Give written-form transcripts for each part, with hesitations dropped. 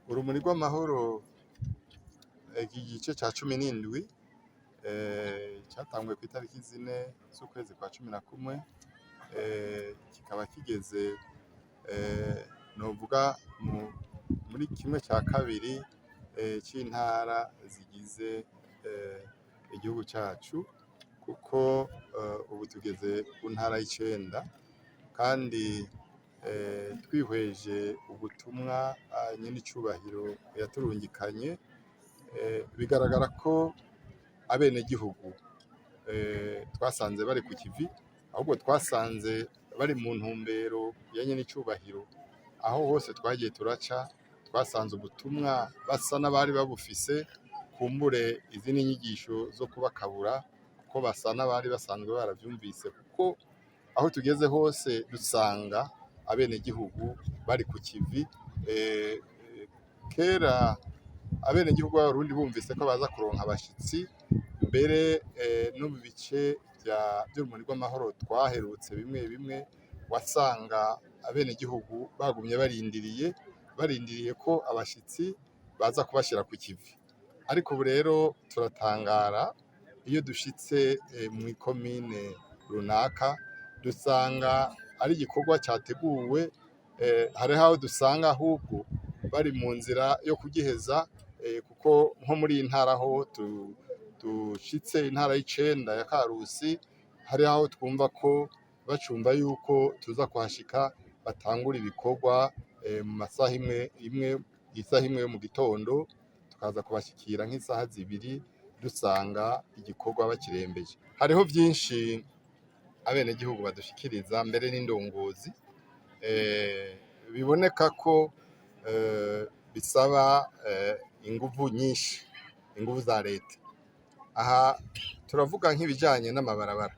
Urumuri rw'amahoro, iki gice ca 17 catanguye kw'itariki 4 z'ukwezi kwa 11, kikaba kigeze novuga muri kimwe ca kabiri c'intara zigize igihugu cacu, kuko ubu tugeze ku ntara y'icenda. Kandi twihweje ubutumwa nyenicubahiro yaturungikanye, bigaragara ko abenegihugu twasanze bari ku kivi, ahubwo twasanze bari mu ntumbero ya nyenicubahiro. Aho hose twagiye turaca, twasanze ubutumwa basa n'abari babufise. Kumbure izindi nyigisho zo kubakabura, kuko basa n'abari basanzwe baravyumvise, kuko aho tugeze hose dusanga abenegihugu bari ku kivi. Kera abenegihugu b'Abarundi bumvise ko baza kuronka abashitsi, mbere no mu bice vy'urumuri rw'amahoro twaherutse bimwe bimwe, wasanga abenegihugu bagumye barindiriye, barindiriye ko abashitsi baza kubashira ku kivi. Ariko ubu rero turatangara iyo dushitse mw'ikomine runaka, dusanga ari igikorwa categuwe. Hariho aho dusanga ahubwo bari mu nzira yo kugiheza, kuko nko muri iyi ntara aho dushitse, intara y'icenda ya Karusi, hari aho twumva ko bacumva yuko tuza kuhashika batangura ibikorwa mu masaha imwe imwe, isaha 1 yo mu gitondo, tukaza kubashikira nk'isaha 2, dusanga igikorwa bakirembeje. Hariho vyinshi abenegihugu badushikiriza, mbere n'indongozi, biboneka ko bisaba inguvu nyinshi, inguvu za leta. Aha turavuga nk'ibijanye n'amabarabara.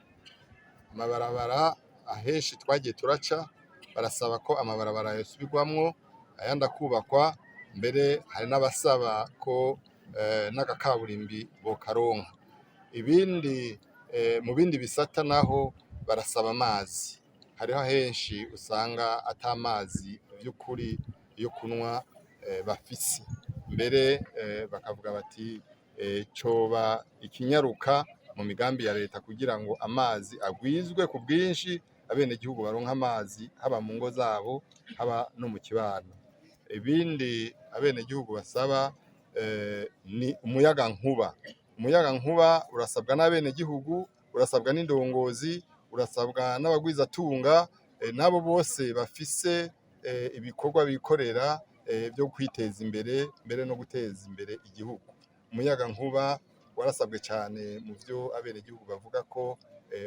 Amabarabara ahenshi twagiye turaca, barasaba ko amabarabara yosubirwamwo, ayandi akubakwa, mbere hari n'abasaba ko n'agakaburimbi bokaronka. Ibindi mu bindi bisata naho barasaba amazi. Hariho henshi usanga ata mazi vy'ukuri yo kunywa bafise, mbere bakavuga bati coba ikinyaruka mu migambi ya leta kugira ngo amazi agwizwe ku bwinshi, abenegihugu baronke amazi, haba mu ngo zabo, haba no mu kibano. Ibindi abenegihugu basaba ni umuyagankuba. Umuyagankuba urasabwa n'abenegihugu, urasabwa n'indongozi, urasabwa n'abagwizatunga, n'abo bose bafise ibikorwa bikorera vyo kwiteza imbere, mbere no guteza imbere igihugu. Umuyagankuba warasabwe cane mu vyo abenegihugu bavuga ko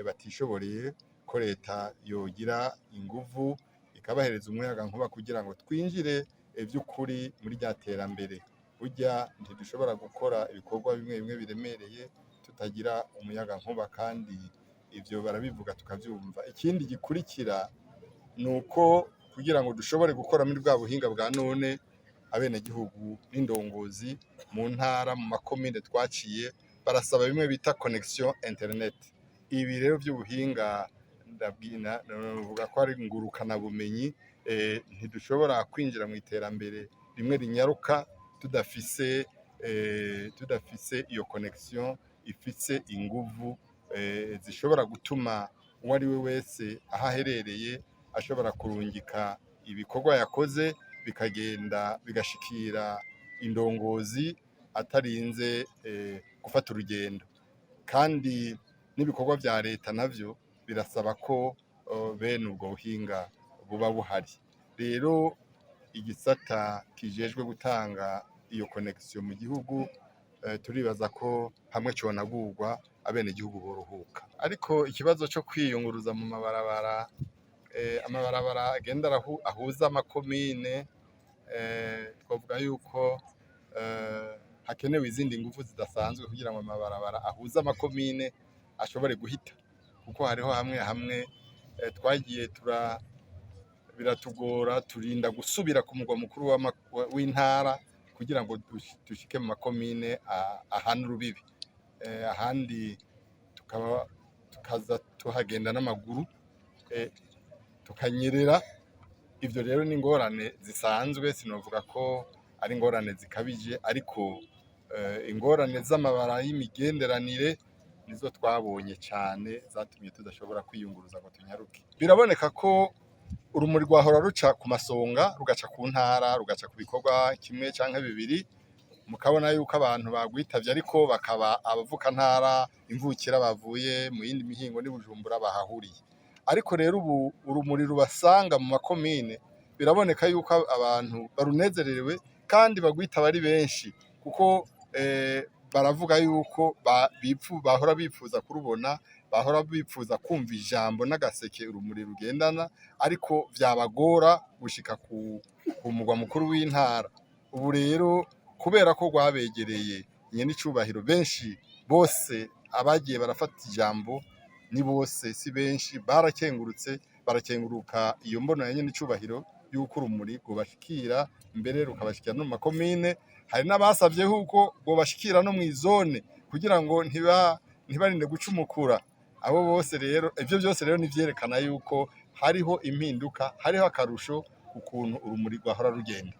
batishoboreye, ko leta yogira inguvu ikabahereza umuyagankuba kugira ngo twinjire vy'ukuri muri rya terambere. Burya ntidushobora gukora ibikorwa bimwe bimwe biremereye tutagira umuyagankuba, kandi ivyo barabivuga tukavyumva. Ikindi gikurikira ni uko kugira ngo dushobore gukora muri bwa buhinga bwa none, abenegihugu n'indongozi mu ntara, mu makomine twaciye, barasaba bimwe bita connexion internet. Ibi rero vy'ubuhinga ndavuga ko ari ngurukanabumenyi. Ntidushobora kwinjira mu iterambere rimwe rinyaruka tudafise iyo connexion ifise inguvu zishobora gutuma uwo ari we wese aho aherereye ashobora kurungika ibikorwa yakoze, bikagenda bigashikira indongozi atarinze gufata urugendo. Kandi n'ibikorwa vya leta navyo birasaba ko bene ubwo buhinga buba buhari. Rero igisata kijejwe gutanga iyo connexion mu gihugu, turibaza ko hamwe conagurwa abenegihugu boruhuka. Ariko ikibazo co kwiyunguruza mu mabarabara, amabarabara agenda ahuza amakomine, twavuga yuko hakenewe izindi nguvu zidasanzwe kugira ngo amabarabara ahuze amakomine ashobore guhita, kuko hariho hamwe hamwe twagiye tura biratugora, turinda gusubira ku mugwa mukuru w'intara kugira ngo dushike mu makomine ahana urubibi. Ahandi tukaba tukaza tuhagenda n'amaguru, tukanyerera. Ivyo rero ni ingorane zisanzwe, sinovuga ko ari ingorane zikabije, ariko ingorane z'amabara y'imigenderanire nizo twabonye cane zatumye tudashobora kwiyunguruza ngo tunyaruke. Biraboneka ko urumuri rwahora ruca ku masonga, rugaca ku ntara, rugaca ku bikorwa kimwe canke bibiri, mukabona yuko abantu bagwitavye, ariko bakaba abavukantara, imvukira bavuye mu yindi mihingo n'i Bujumbura bahahuriye. Ariko rero ubu urumuri rubasanga mu makomine, biraboneka yuko abantu barunezerewe kandi bagwitaba ari benshi, kuko baravuga yuko bahora bipfuza kurubona, bahora bipfuza kumva ijambo n'agaseke urumuri rugendana, ariko vyabagora gushika ku mugwa mukuru w'intara. Ubu rero kubera ko rwabegereye, nyenicubahiro, benshi bose abagiye barafata ijambo, ni bose si benshi, barakengurutse, barakenguruka iyo mbono ya nyenicubahiro yuko urumuri rwobashikira, mbere rukabashikira no mu makomine. Hari n'abasavye yuko rwobashikira no mw'izone kugira ngo ntibarinde gucumukura. Abo bose rero, ivyo byose rero nivyerekana yuko hariho impinduka, hariho akarusho ukuntu urumuri rwahora rugenda.